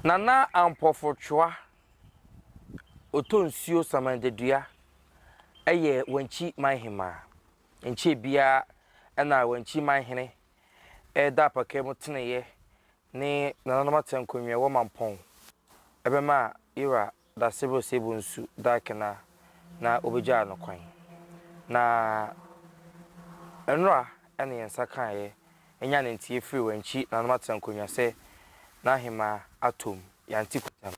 Nana Ampofo Twoa Otonsuo Samandadua yɛ Wankyi man hemaa. Nkyɛɛ biara na Wankyi man hene reda apaka mu teneeɛ ne nananom atɛnkonwa wɔ Mampɔn bɛma Ira Dasebro Sebo nsu Darkena na obegyaa no kwan. Na nnora na yɛn nsa kaeɛ nya ne nteɛ firi Wankyi nanom atena nkonnwa sɛ n'ahemaa atom, yɛante kutame.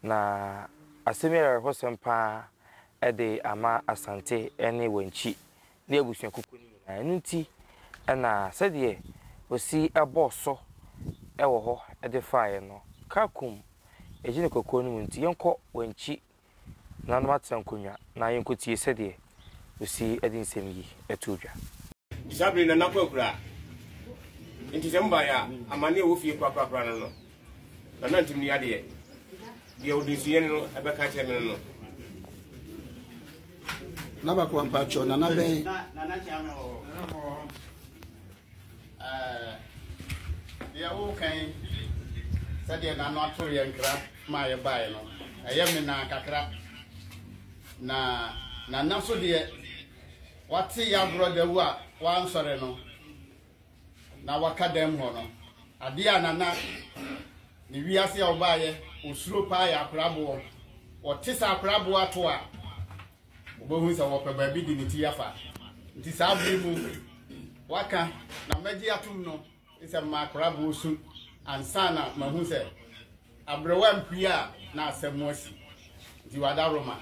Na asɛm yi yɛ awerɛhosɛm pa ara de ama Asante ne Wankyi ne abusuakuo no nyinaa. Ɛno nti na sɛdeɛ ɔsi bɔɔ so wɔ hɔ de faeɛ no, Kakum Egye no kokoa no mu nti, yɛnkɔ w'ankyi nanom atena nkonnwa na yɛnkɔtie sɛdeɛ ɔsi de nsɛm yi too dwa. Nti saa bere yi Nana kɔ akuraa. Nti sɛ mobaeɛ a, amanneɛ a ɛwɔ fie korakorakora no no, Nana ntim nni adeɛ. Deɛ ɔdensuyɛne no bɛka akyerɛ me no no. Nabakwa mpakyɛw nana bɛn. Nana Kyame wɔ hɔ. Nana wɔ hɔ. Ɛɛ, deɛ woreka yi, sɛdeɛ n'ano ato yɛn nkra maa yɛbaeɛ no, ɛyɛ me naa kakra. Na Nana so deɛ, wate yɛ agorɔ dawu a wansɔre no, na waka dam hɔ no, adeɛ a Nana ne wiase a ɔbaeɛ, ɔsuro paa yɛ akoraboɔ. Ɔte sɛ akoraboɔ ato a, Wobɛhu sɛ wɔpɛ baabi de ne ti afa. Nti saa bere mu waka na mɛgye atom no sɛ makora boɔ su ansa na mahu sɛ aberewa mpue a na asɛm mu asi. Nti wada Roma.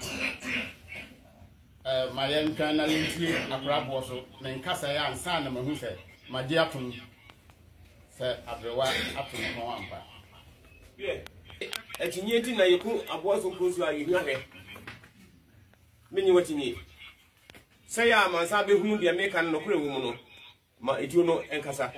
Eh, ma yɛntwɛn na yɛntie akora boɔ so ne nkasaeɛ ansa na mahu sɛ magye atom sɛ aberewa ato ne kɔn ampa. Wiɛ, akyinnye nti na yeku aboa nsonkronsu a yehia hwɛ. Minnye wo akyinnye. Sɛ yɛ a amansan behunu deɛ meka no nokorɛ wɔ mu no, ma etuo no nkasa.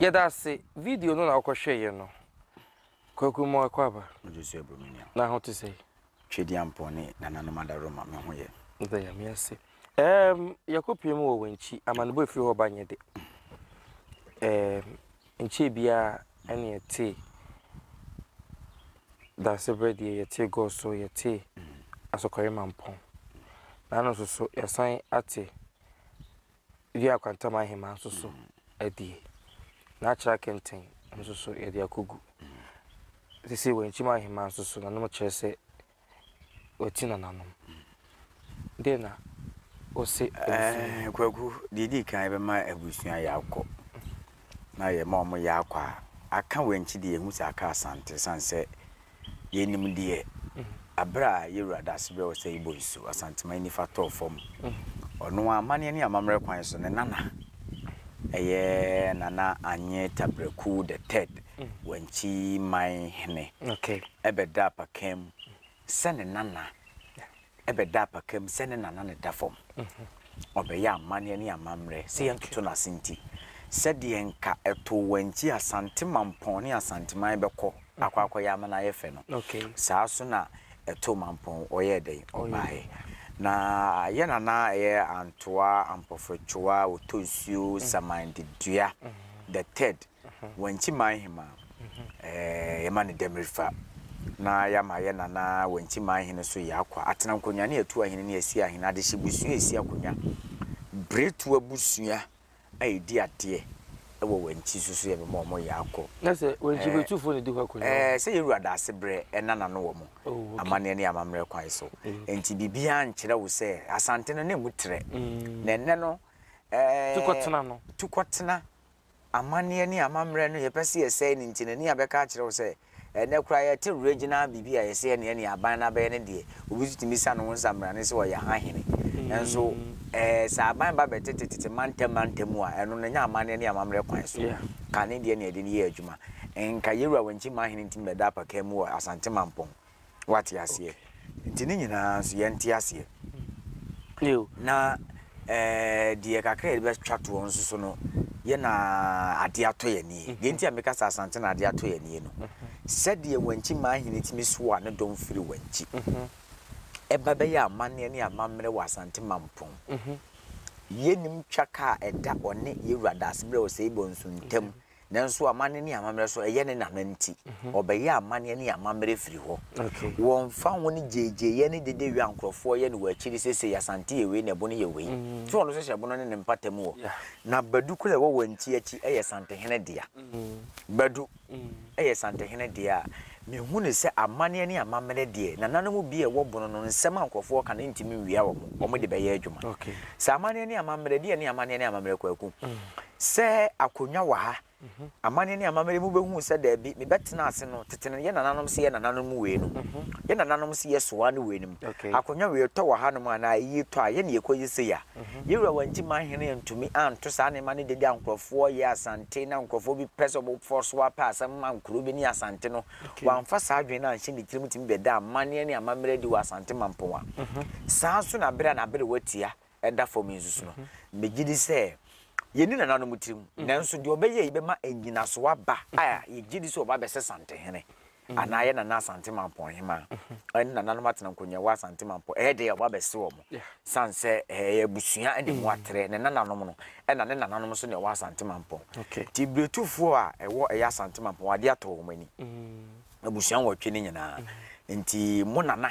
Yɛda ase, video no na wokɔhwɛeɛ no. Kwaku mo akɔ aba. Megye so aburo me nua. Na ho te sɛn? Twedeampɔn ne nananom adaworoma me ho yɛ. Meda Nyame ase. Ɛɛm yɛkɔ pie mu wɔ Wankyi, amanebɔ efiri hɔ ba nyɛ de. Ɛɛm nkyɛɛ biara ɛne yɛtee Daasebrɛ deɛ yɛtee Gɔso, yɛtee Asɔkɔre Mampɔn. Na ano nso so yɛasan ate Dua Akwantam Ahemaa nso so adie. Na akyerɛ Akɛntɛn nso so yɛde akɔgu. Sesei Wankyi mu Ahemaa nso so nanom kyerɛ sɛ wati nananom. Deɛ na wose abusua yi? Ɛɛ Kwaku, deɛ ɛdi kan yɛbɛma abusua yɛ akɔ. Na yɛma wɔn yɛ akɔ a, aka Wankyi deɛ yɛhu sɛ aka Asante sane sɛ yɛnim deɛ aberɛ a yɛwura Daasebrɛ Osei Bonsu, Asanteman nifa tɔɔ fam. Ɔno ara amanneɛ ne amammerɛ kwan so ne nana ɛyɛ Nana Anye Tabraku the third, Wankyi man hene, ɛbɛda apakan mu sɛ ne nana ɛbɛda apaka mu sɛ ne nana na ɛda fam. Ɔbɛyɛ amanneɛ ne amammerɛ sɛ yɛntoto no ase nti, sɛdeɛ nka ɛtoo Wankyi Asante Mampɔn ne Asanteman bɛkɔ akɔ akɔyɛ ama no ayɛ fɛ no, saa so na ɛtoo Mampɔn ɔyɛɛ dɛn? Ɔbaeɛ. Na yɛ nana ɛyɛ Antoa, Ampɔfrɛtwoa, Otonsuo, Saman Dedua the third, Wankyi man hemaa, ɛɛ yɛma no Dɛmirifa, na yɛama yɛ nana Wankyi man hene so Yaakwa, atena nkonnwa ne atu ahene ne asi ahene, adehye busua a esi akonnwa, Biretu abusua a edi adeɛ wɔ Wankyi so so yɛbɛma wɔn Yaakɔ. Na sɛ Wankyi Biretufoɔ na edi hɔ akonnwa? Ɛɛ sɛ yɛwura Daasebrɛ nana no wɔ mo amanneɛ ne amammerɛ kwan so. Enti biribiara nkyerɛ wo sɛ Asante no na emu trɛ. Na ɛnnɛ no, ɛɛ Tukɔtena no. Tukɔtena. Amanneɛ ne amammerɛ no yɛpɛ sɛ yɛsɛe no nti no ne yɛabɛka akyerɛ wo sɛ ɛnnɛ koraa yɛte regional biribi a yɛsɛ ɛneɛ neɛ aban no abɛyɛ no deɛ obi nso tumi sa ne ho nsammerane sɛ ɔyɛ ha hene. Nanso ɛɛ sɛ aban ba bɛtete tete mantam mantam mu a ɛno no ɛnyɛ amanneɛ ne amammerɛ kwan so. Kane deɛ na yɛde no yɛ adwuma. Nka Yɛwura Wankyi Manhene ntumi bɛda apakan mu wɔ Asante Mampɔn. Woate aseɛ? Nti ne nyinaa nso yɛnte aseɛ. Na eh, deɛ kakra yɛde bɛtwa toɔ nso so no, yɛ na adeɛ atɔ yɛn nie. Deɛ nti a meka sɛ Asante na adeɛ atɔ yɛn nie no, sɛdeɛ Wankyi Manhene tumi soa ne dɔm firi Wankyi ɛba bɛyɛ amanneɛ ne amammerɛ wɔ Asante Mampong. Yɛnnim twaka a ɛda ɔne Yɛwura Daasebrɛ Osei Bonsu ntam Nanso amanne ne amammerɛ so ɛyɛ ne nana nti, ɔbɛyɛ amanneɛ ne amammerɛ firi hɔ. Wɔmfa ho ne gyeegyeeɛ ne dede wia nkurɔfoɔ yɛ no wɔ akyiri sɛ sei Asante yɛ wei na ɛbono yɛ wei. So ɔno nso hyɛ bono ne ne mpata mu hɔ. Na Badu koro a ɛwɔ Wanti akyi yɛ Santehene dea. Badu yɛ Santehene dea a, mehu no sɛ amanneɛ ne amammerɛ deɛ, nananom bi a ɛwɔ bono no, nsɛm a nkurɔfoɔ ka no ntumi nwia wɔn, wɔde bɛyɛ adwuma. Sɛ amanneɛ ne amammerɛ, deɛ ne amanneɛ ne amammerɛ Kwaku? Sɛ akonnwa wɔ ha, amanneɛ ne amammerɛ mu bɛhu sɛ daabi, mebɛtena ase no, tete no yɛ nananom se yɛ nananom wei no, yɛ nananom se yɛ soa no wei no mu, akonnwa wei tɔ wɔ hanom anaa eyi tɔ a, yɛ ne yɛkɔyi sei a. Yɛwura Wanti Manhene antumi anto saa nneɛma no dede a nkurɔfoɔ yɛ Asante na nkurɔfoɔ bi pɛ sɛ wɔfɔ so apɛ asɛm ma nkuro bi ne Asante no, wamfa saa adwene no anhyɛ ne tirim tumi bɛda amanneɛ ne amammerɛ adi wɔ Asante Mampong a. Saa nso na berɛ a n'aberewa tia da fam yi nso so no, megye di sɛ yɛnni nananom tirim, nanso deɛ ɔbɛyɛ yi bɛma nnyinasoɔ aba a yɛgye di sɛ ɔba abɛsɛ Santehene anaa yɛ Nana Asante Mampɔn Hemaa ɛne nananom atena nkonnwa wɔ Asante Mampɔn, ɛyɛ deɛ ɔba abɛse wɔn, sane sɛ ɛyɛ abusua ɛna emu atrɛ, ne nananom no ɛna ne nananom nso na ɛwɔ Asante Mampɔn. Nti Biretufoɔ a ɛwɔ ɛyɛ Asante Mampɔn, adeɛ atɔ wɔn ani. Abusua nwɔtwe no nyinaa. Nti mo nana,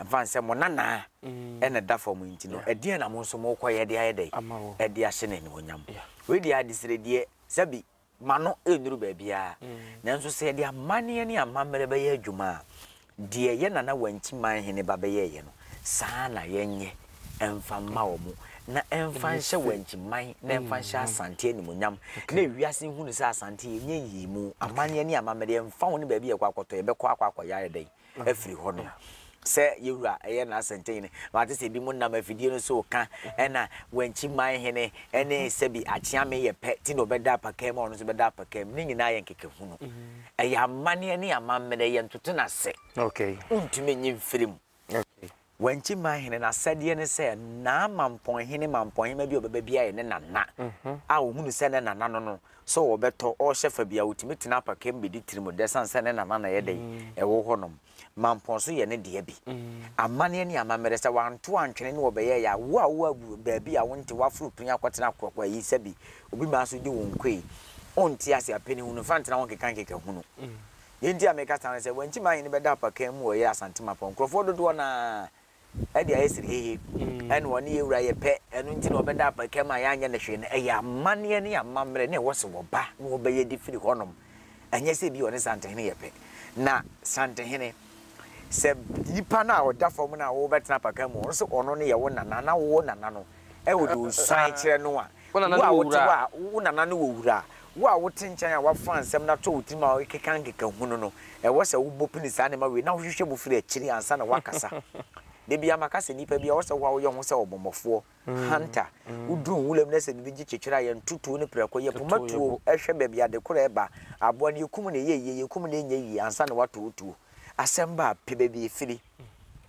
ɛmfa no sɛ mo nana na ɛda fam yi nti no, ɛdeɛn na mo nso morekɔyɛ de ayɛ dɛn? Ɛde ahyɛ no animuonyam. Wei deɛ adesrɛdeɛ, sɛbi m'ano nnuru baabiara, nanso sɛ yɛde amanneɛ ne amammerɛ bɛyɛ adwuma a, deɛ yɛn nana Wankyi Manhene ba bɛyɛeɛ no, saa ara na yɛnyɛ mfa mma wɔn, na ɛmfa nhyɛ Wankyiman, na ɛmfa nhyɛ Asante animuonyam, na ewiase nhunu sɛ Asante yɛnyɛ nyiyimu, amanneɛ ne amammerɛ, ɛmfa ho ne baabi a yɛkɔ akɔtɔ, yɛbɛkɔ akɔ akɔyɛ ayɛ dɛn afiri hɔ nom. Sɛ yɛwura ɛyɛ n'Asante hene, mate sɛ ebinom nam afidie no so reka, ɛna Wankyiman hene ne sɛbi Akyeame yɛ pɛ, ti na ɔbɛda apakan mu a ɔno nso bɛda apakan mu, ne nyinaa yɛ nkekahunu. Ɛyɛ amanneɛ ne amammerɛ, yɛntoto no ase. Wontumi nyi mfiri mu. Wankyi man hene no asɛdeɛ ne sɛ naa mampɔnhene mampɔnhema bi a ɔbɛba biara yɛ ne nana a ɔhunu sɛ ne nana no no sɛ ɔbɛtɔ ɔrehyɛ fa bi a ɔtumi tena apaka mu bɛdi tirim dɛ sane sɛ ne nana na ɛyɛ dɛn ɛwɔ hɔ nom. Mampɔn so yɛ ne dea bi. Amanneɛ ne amammerɛ sɛ wanto antwene ne ɔbɛyɛeɛ a wo a wowɔ baabi a wonte woaforo pini akɔtena akorɔkɔ ayi sɛbi obi maa so di wo nkoe wonte ase apɛ ne hunu fa ntena hɔ nkeka nkeka hunu. Deɛ nti a meka saa ne sɛ, Wankyi Manhene bɛda apakan mu wɔ yɛ Asante Mapɔn. Nkurɔfoɔ dodoɔ no ara de ayɛ sirihehe, ɛna ɔne yɛ wura yɛ pɛ, ɛno nti na ɔbɛda apakan mu a yɛanyɛ no hwee no. Ɛyɛ amanneɛ ne amammerɛ na ɛwɔ sɛ wɔba na wɔbɛyɛ de firi hɔnom. Ɛnyɛ sɛ ebia ɔne Santehene yɛ pɛ. Na Santehene, sɛ nipa no a ɔda fam no a wobɛtena apakan mu, ɔno sɛ ɔno no yɛ wo nana na wo nana no wode osuan kyerɛ no a, Wo nana wo no a wɔ wote wura hɔ a. a, wo nana no wɔ wura a, wo a wote nkyɛn a woafa nsɛm no ato wo tirim a worekeka nkekahunu no, ɛwɔ sɛ wobɔ pini saa nneɛma wei na wohwehwɛ mu firi akyiri ansa na woakasa. Da biara maka sɛ nnipa bi, ɛwɔ sɛ wo a woyɛ wo ho sɛ ɔbɔmmɔfoɔ, hunter, woduru nwura mu na sɛ biribi gye kyekyere a, yɛnto tuo no prɛko, yɛpoma tuo hwɛ baabi ade korɔ reba, aboa no yɛkum no ɛyɛ yie, yɛkum no ɛnyɛ yie ansa na woato wo tuo. Asɛm ba a, pɛ baabi ɛfiri,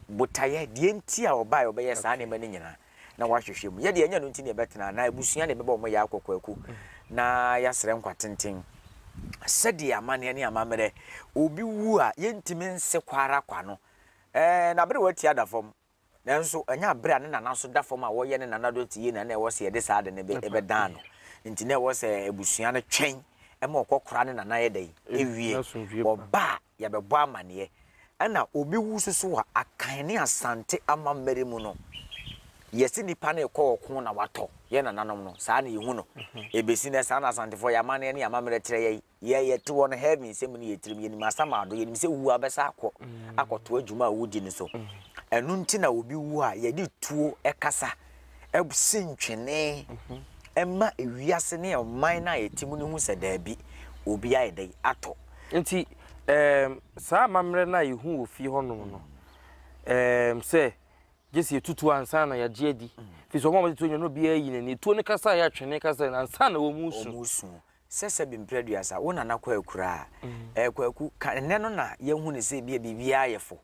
botaeɛ, deɛ nti a ɔbaeɛ a ɔbɛyɛ saa nneɛma no nyinaa. na wɔahwehwɛ mu. Yɛ deɛ ɛnyɛ ɛno nti na yɛbɛtena, anaa abusua na ɛbɛba wɔn yɛ akɔ kwaku na yɛasrɛ nkwa tenten. Sɛdeɛ amanneɛ ne amammerɛ, obi wu a yɛntumi nse kwa ara kwa no, ɛɛ n'aberewa ti ada fam, nanso ɛnyɛ abere a ne nana nso da fam a wɔyɛ ne nana dɔ ti yie na na ɛwɔ sɛ yɛde saa ade no bɛdan no. Nti na ɛwɔ sɛ abusua no twɛn ma ɔkɔkora ne nana yɛ dɛn ewie. Ɔba a yɛbɛbɔ amaneɛ. Ɛna obi wu nso so a, Akan ne Asante amammerɛ mu no, yɛse nipa no rekɔ ɔko na watɔ, yɛn nananom no, saa na yɛhu no. Ɛbɛsi nnɛ, saa na Asantefoɔ yɛn amanneɛ ne yɛn amammerɛ kyerɛ yɛn. Yɛn yɛte hɔ no, heaven nsɛm nni yɛn tirim, yɛnim asamado, yɛnim sɛ wu a wobɛsan akɔ akɔtoa adwuma a wodi no so. Ɛno nti na obi wu a, yɛde tuo kasa, si ntwene. ɛma ewiase ne ɔman no a yɛte mu no hu sɛ daabi, obi ayɛ dɛn atɔ. Nti ɛɛm saa amammerɛ no a yɛhu wɔ fie hɔnom no, ɛɛm sɛ gye sɛ yɛtu tuo ansa na yɛagye adi. Firi sɛ wɔn a wɔde tuo nyinaa na obiara ayi n'ani. Tuo no kasa a ɛyɛ atwene kasa no ansa na wɔn resu. Wɔn resu. Sɛ sɛbi mprɛ aduasa, wo nana Kwaku a, ɛɛ Kwaku, ka nnɛ no na yɛhu no sɛ ebia biribiara yɛ fo.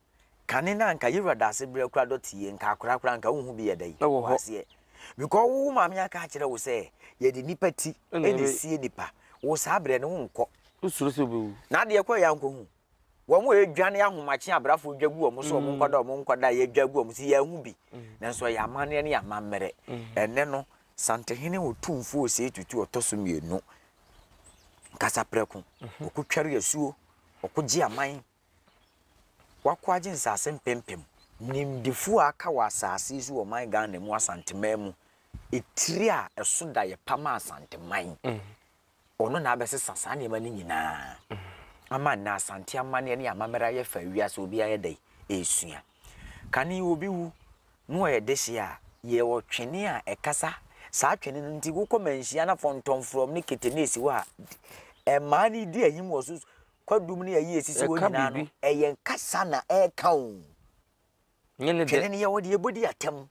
Kane no a nka yɛwura daase berɛ koraa dɔte yie, nka akwadaa koraa nka wonhu bi yɛ dɛn Ɛwɔ wɔ hɔ. aseɛ. Because wo wo maame aka akyerɛ wo sɛ yɛde nipa ti Ɛna na ɛbɛ. ɛsie nipa. Wo saa berɛ no wonkɔ. Wosuro sɛ wobɛwu. Na adeɛ kɔ yɛ ankɔhu. Wɔn a ɛdwane ahomakye abrafoɔ dwa gu wɔn so, wɔn nkwadaa wɔn nkwadaa a yɛdwa gu wɔn so, yɛanhu bi. Nanso ɛyɛ amanneɛ ne amammerɛ. Ɛnnɛ no, Santehene Otumfoɔ Osei Tutu ɔtɔ so mmienu, Kasaprɛko, ɔkɔtware asuo, ɔkɔgye aman, wakɔ agye nsase mpempem. Nimdefoɔ a aka wɔ asase yi so wɔ ɔman Ghana mu, Asanteman mu, etire a ɛso da yɛ pa ma Asanteman. Ɔno na abɛsesa saa nneɛma no nyinaa ama nnɛ Asante amanneɛ ne amammerɛ ayɛ fɛ a wiase obiara yɛ dɛn ɛresua. Kane obi wu na ɔyɛ dehye a, yɛwɔ twene a ɛkasa. Saa twene no nti wokɔ manhyia na fɔntɔmfrɔm ne kete na ɛsi hɔ a, mmaa no di ahim wɔ so, kwadum ne ayi ɛsisi hɔ Ɛka nyinaa no, biribi. ɛyɛ nkasa na ɛreka o. Nyɛ ne dɛ. Twene no yɛwɔ deɛ yɛbɔ di atɛm,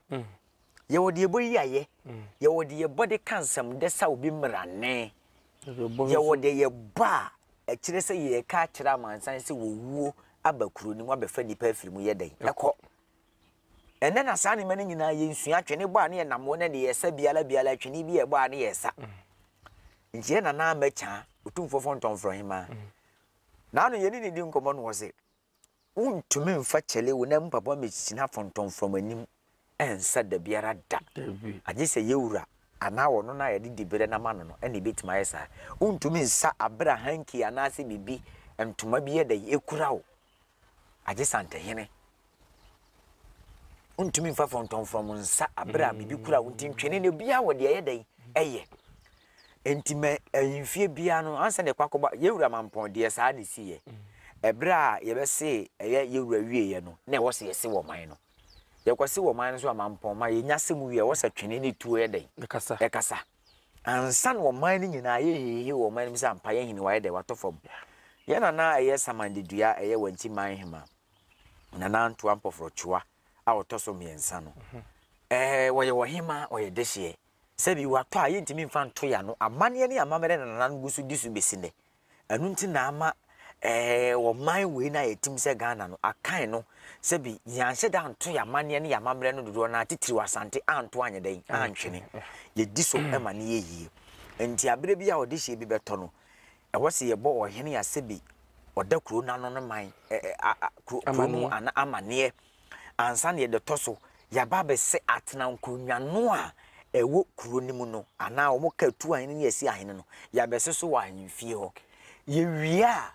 yɛwɔ deɛ yɛbɔ yi ayɛ, yɛwɔ deɛ yɛbɔ de ka nsɛm de sa obi mmarane, yɛwɔ deɛ yɛbɔ a ɛkyerɛ sɛ yɛreka akyerɛ amansan sɛ wɔwuo aba kuro no mu abɛfa nnipa afiri mu yɛ dɛn ɛkɔ. Ɛnɛ na saa nneɛma no nyinaa yɛnsua twene bɔ a ne yɛnam hɔ na deɛ yɛsa biara biara twene bi yɛbɔ a ne yɛsa. Nti yɛ nana amɛkyaa Otumfoɔ Fɔntɔmfrɔ Hemaa. Naano yɛne ne di nkɔmmɔ no wɔ se Wontumi mfa kyɛle wo nan mu mpaboa mmɛgyina fɔntɔmfrɔm anim nsa da biara da. Agye sɛ yɛn wura anaa ɔno no a yɛde diberɛ no ama no no na ɛbɛtumi ayɛ saa. Wontumi nsa aberɛ a hanky anaasɛ biribi, ntoma bi yɛ dɛn, ɛkura wo. Agye santehene. Wontumi mfa fɔntɔmfrɔm nsa aberɛ a biribi kura wo. Nti ntwene no obiara wɔ deɛ ɛyɛ dɛn, ɛyɛ. Enti ma ahemfie biara no, ansa na yɛkɔ akɔbɔ yɛn wura Mampɔn deɛ saa na ɛsiiɛ. Ɛberɛ a yɛbɛsee ɛyɛ yɛn wura wieeɛ no, na ɛwɔ sɛ yɛse wɔ man no. Yɛkɔse wɔ man no so a Mampɔn ma yɛnya asɛm wie a, ɛwɔ sɛ twene ne tuo yɛ dɛn? Ɛkasa. Ɛkasa. Ansa na ɔman no nyinaa yɛ hehehe wɔ ɔman no mu sɛ ampa yɛn hene wayɛ dɛn? Watɔ fam. Yɛn nana a ɛyɛ Samandedua, ɛyɛ Wankyi man hema, Nana Antoa Mpɔforɔkyoa a ɔtɔ so mmiɛnsa no, ɛɛ wɔyɛ ɔhemaa, ɔyɛ dehyeɛ. Sɛbi watɔ a, yɛntumi mfa nto yɛn ano. Amanneɛ ne amammerɛ na nananom gu so di so bɛsi nnɛ. Ɛno nti na ama ɛɛ ɔman wei no a yɛtim sɛ Ghana no, akan no, sɛbi yɛanhyɛ da anto yɛn amanneɛ ne yɛn amammerɛ no dodoɔ no ara, titiriw Asante, anto anyɛ dɛn? Antwene. Yɛdi so ma no yɛ yie. Nti aberɛ bi a ɔdehyeɛ bi bɛtɔ no, ɛwɔ sɛ yɛbɔ ɔhene a sɛbi ɔda kuro no ano no man, ɛ ɛ a a kuro kuro no mu ana amanneɛ. Ansa na yɛde tɔ so, yɛaba abɛsɛ atena nkonnwa no a ɛwɔ kuro no mu no, anaa wɔka tu ahene ne asi ahene no, yɛabɛsɛ so wɔ ahemfie hɔ. Yɛwie a,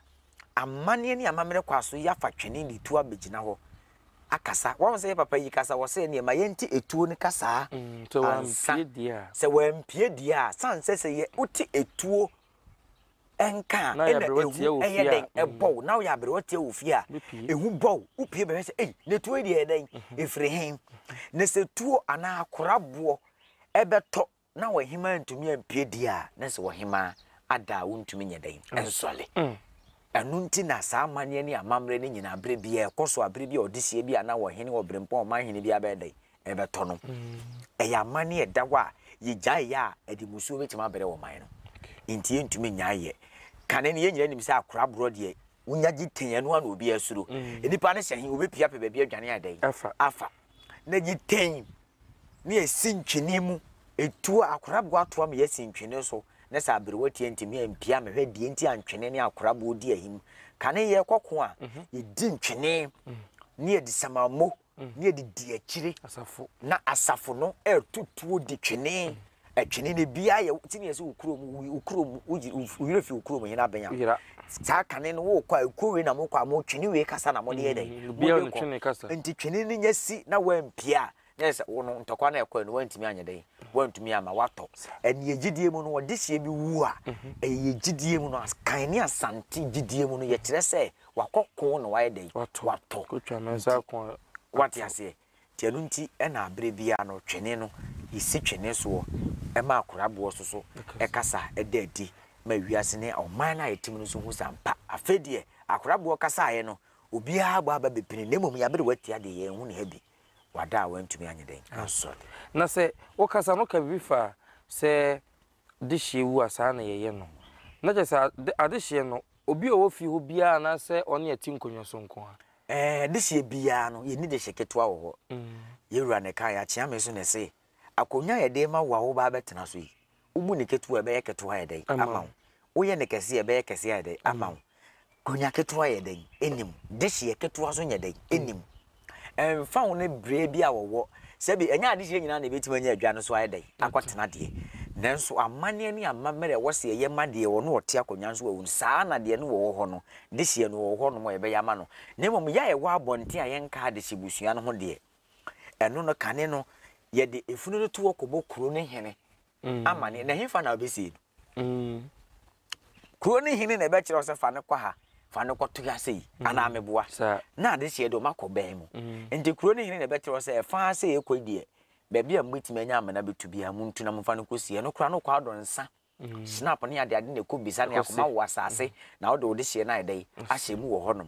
amanneɛ ne amammerɛ kɔ aso, yɛafa twene de tuo abɛgyina hɔ akasa. Wɔn sɛ yɛ papa yi kasa, wɔ sɛ nneɛma yɛnte etuo no kasaa ansa. Sɛ wampie deɛ a, san sɛ sɛ yɛ wote etuo nka a, ɛna ehu ɛyɛ dɛn ɛbɔ wo na woyɛ aberewa tia wɔ fie a ehu bɔ wo wopie bɛhwɛ sɛ ei na tuo yi deɛ ɛyɛ dɛn efiri hen na sɛ tuo anaa akoraboɔ ɛbɛtɔ na ɔhemaa ntumi ampie deɛ a na sɛ ɔhemaa ada a wontumi nyɛ dɛn ɛnsɔle ɛno nti na saa amanneɛ ne amammerɛ no nyinaa berɛ biara ɛkɔ so a berɛ bi a ɔdehyeɛ bi anaa ɔhene ɔberempɔn ɔmanhene bi abɛyɛ dɛn ɛbɛtɔ no. Ɛyɛ amanne a ɛda hɔ a yɛgyae yɛ a, ɛde mmusuo bɛtumi abrɛ ɔman no. Nti yɛntumi nnyae yɛ. Kane no, yɛn nyinaa nim sɛ akora borɔ deɛ, wonya gye tɛn, ɛno ara na obiara suro. Nnipa no hyɛ he, wɔbɛpue apɛ baabi adwane ayɛ dɛn? Afa. Na gye tɛn ne yɛsi ntwene mu, ɛtuo, akora boɔ atoa ma yɛasi ntwene so, na sɛ aberewa tia ntumi ampue ammɛhwɛ deɛ nti a ntwene ne akora boɔ di ahim. Kane yɛrekɔ ko a, yɛdi ntwene ne yɛde samammo ne yɛde di akyire na asafo no ɛreto tuo di twene ɛtwene no biara yɛ ti ne yɛ sɛ wo kurom wo kurom wo werɛ fi wo kurom hene abɛn a saa kane no wokɔ a ekuo wei na mokɔ a mo twene wei kasa na mode yɛ dɛn mode kɔ nti twene no nya si na wampie a na yɛ sɛ wo no ntɔkwa na ɛkɔɛ no wantumi anyɛ dɛn wantumi ama watɔ ɛne yɛ gyidie mu no ɔde hyɛ bi wu a ɛyɛ yɛ gyidie mu no kan ne asante gyidie mu no yɛkyerɛ sɛ Wakɔ ko na wayɛ dɛn? Watɔ. Nti, wate aseɛ? Nti ɛno nti ɛna aberɛ biara no twene no yɛsi twene soɔ ma akoraboɔ so so kasa da adi ma wiase ne ɔman no a yɛte mu no nso hu sɛ ampa afei deɛ akoraboɔ kasaeɛ no obiara abɔ aba bɛpini na mmom yɛabere watia deɛ yɛnhu ne ha bi wada a wantumi anyɛ dɛn ansɔre. Na sɛ wokasa no woka biribi fa sɛ dehyeɛ wu a saa na yɛyɛ no. Na kyerɛ sɛ adehyeɛ no obi a ɔwɔ fie hɔ biara anaasɛ ɔne ɛte nkonnwa so nko ara? Ɛɛ, dehyeɛ biara no yɛnni dehye ketewa wɔ hɔ. Yɛn wura na ɛkaeɛ, Akyeame nso na ɛse, akonnwa a yɛde rema wo a woreba abɛtena so yi, Wobu no ketewa a, ɛbɛyɛ ketewa ayɛ dɛn ama wo? Woyɛ no kɛse a, ɛbɛyɛ kɛse ayɛ dɛn ama wo? Konya ketewa yɛ dɛn? Ɛnni mu. Dehyeɛ ketewa nso nyɛ dɛn? Ɛnni mu. Ɛmfa ho ne berɛ bi a wɔwɔ, sɛbi ɛnyɛ adehyeɛ nyinaa na ɛbɛtumi anya adwa no so ayɛ dɛn akɔtena deɛ. Nanso amanneɛ ne amammerɛ a ɛwɔ sɛ yɛyɛ ma deɛ ɔno ɔte akonnwa no so awu no, saa ara na deɛ no wɔwɔ hɔ no, dehyeɛ no wɔwɔ hɔnom a yɛbɛyɛ ama no. Na mmom yɛ a yɛwɔ abɔnten a yɛnka adehye busua no ho deɛ, Ɛno no, kane no, yɛde efunu no to hɔ kɔbɔ kuro no hene amaneɛ. Na ɛhefa na wobɛsie no? Kuro no hene na ɛbɛkyerɛ wo sɛ fa no kɔ ha, fa no kɔto ha sei, anaa meboa. Na adehyeɛ deɛ ɔma kɔ bɛn mu. Nti kuro no hene na ɛbɛkyerɛ wo sɛ ɛfa ha sɛ yɛkɔ yi deɛ, baabi a mobɛtumi anya amena bɛtu biara montu na momfa no nkɔsie. Ɛno koraa no wokɔ adɔ nsa Snap ne adeade na ɛkɔ bisa ne akoma wɔ asase na wode wo dehyeɛ no ayɛ dɛn ahyɛ mu wɔ hɔnom.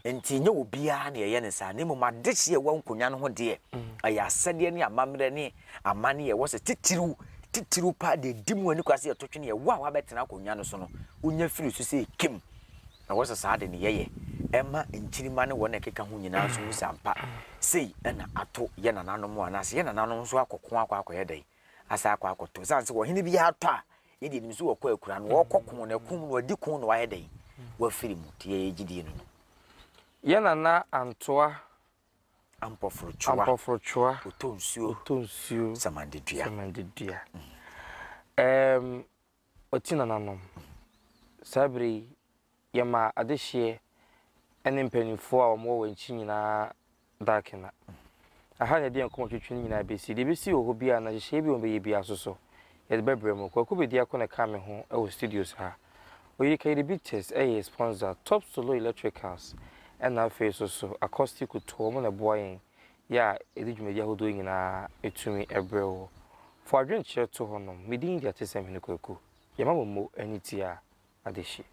Nti nyɛ obiara na ɛyɛ no saa na mmom adehyeɛ a ɛwɔ nkonnwa no ho deɛ ɛyɛ asɛdeɛ ne amammerɛ ne amanneɛ ɛwɔ sɛ titiriw titiriw paa deɛ ɛdi mu ani koraa sɛ yɛto twene ɛwɔ a wabɛtena akonnwa no so no wonya firi so sɛ ɛkem ɛwɔ sɛ saa de ne yɛyɛ ɛma nkyirimma ne wɔn a ɛkeka ho nyinaa nso hu sɛ ampa sei ɛna ato yɛ nananom anaasɛ yɛ nananom nso akɔko akɔ akɔyɛ dɛn asan akɔ akɔtɔ. Ɛsiane sɛ ɔhene biara tɔ a, yɛ deɛ nim sɛ wɔkɔ akura no, wɔkɔ ko no, ɛko mu no, wɔadi ko na wɔayɛ dɛn? Wɔafiri mu. Nti yɛyɛ gyidie no no. Yɛ Nana Antoa Ampɔforotwoa. Ampɔforotwoa. Ɔtɔ nsuo. Ɔtɔ nsuo. Samandedua. Samandedua. Ɛɛm, ɔti nananom. Saa berɛ yi, yɛma adehyeɛ ne mpanimfoɔ a wɔwɔ wɔn akyi nyinaa Darkina. Aha na yɛde yɛn nkɔmmɔtwetwe no nyinaa bɛsi. Deɛ ɛbɛsi wɔ hɔ biara anaa nhyehyɛeɛ bi a wɔbɛyɛ biara nso so, yɛde bɛbrɛ mo. Kwaku Bediako na ɛkaa me ho wɔ studios ha. Oyirikayiri Bitters yɛ yɛn sponsor, Top Solo Electricals ɛna afei nso so Acoustic Couture, wɔn na ɛboa yɛn yɛ a yɛde dwumadi ahodoɔ yi nyinaa tumi brɛ wo. Fa w'adwenkyerɛ to hɔnom. Me din de Atesɛm Hene Kwaku. Yɛma mo mmo ne ti a adehye.